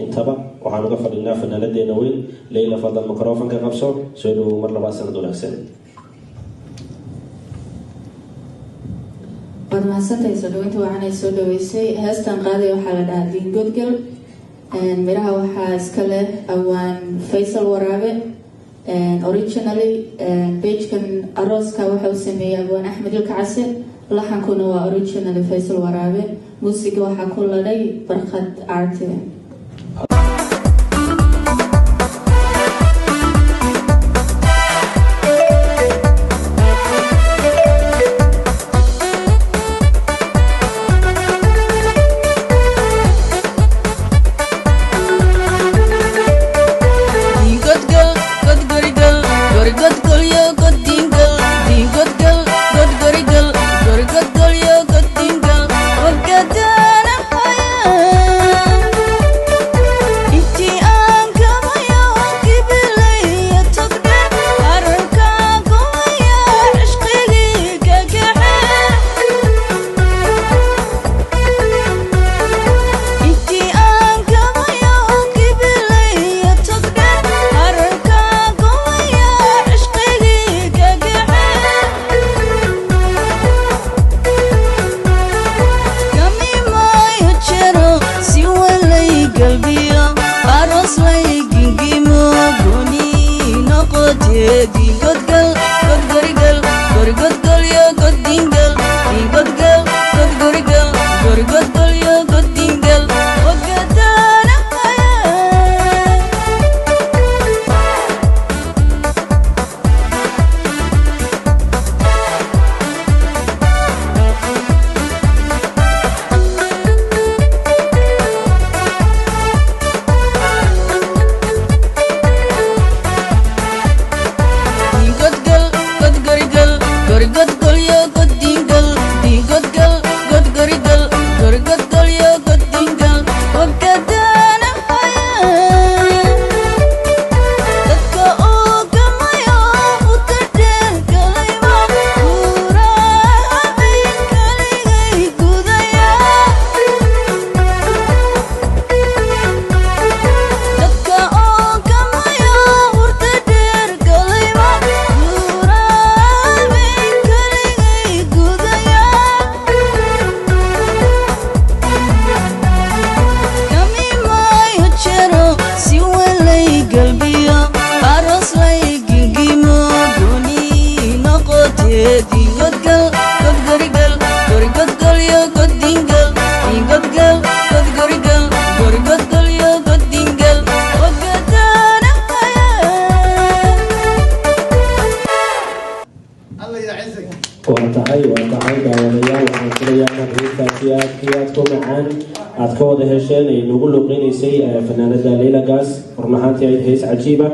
Intaba waxaan uga fadhinaa fanaanadeena weyn Leyla. Fadlan microfonka qabso. Soo dhowow mar labaad, sanad wanaagsan. Waad mahadsantahay soo dhaweynta wacanay soo dhaweysay. Heestan qaaday waxaa la dhahaa Diingodgal. Miraha waxaa iska leh awaan Faysal Waraabe. Originally pagekan arooska waxa uu sameeyey abwaan Axmed Ilka Case. Laxankuna waa originally Faysal Waraabe. Muusiga waxaa ku ladhay Barkhad Arte. Godgal, godgorigal, gorgodgolyo, godingal, diingodgal, godgorigal, gorgodgolyo, godingal, wagadana intii aan kabayo kibilaya togdhe ararka goya cishqigii kagaxe intii aan kabayo kibilaya togdhe ararka goya cishqigii kagaxe kamimayo jero si walay galbiyo aroos lay gingimo goni noqotee diingodgal, godgorigal, gorgodgolyo, godingal, diingodgal, godgorigal, gorgodgolyo, godingal, wagadana. Godgal, godgorigal, gorgodgolyo, godingal, diingodgal, godgorigal, gorgodgolyo, godingal, wagadana dadka oo gamayo utadheergalayba guurahabeen kaligay gudaya dadka oo gamayo hurda dheer galayba guurahabeen kaligay gudaya kamimayo jero si walay galbiyo aroos lay gingimo goni noqotee diingodgal, godgorigal, gorgodgolyo, godingal, diingodgal, godgorigal, gorgodgolyo, godingal, wagadana. Alla yacizak. Waa tahay, waa tahay. Daawadayaal, waxaan filayaa inaad heestaasi aad iyo aad ku macaan aad ka wada hesheen ay nagu luqeynaysay fanaanada Leyla Gaas. Run ahaantii ayd hees cajiiba.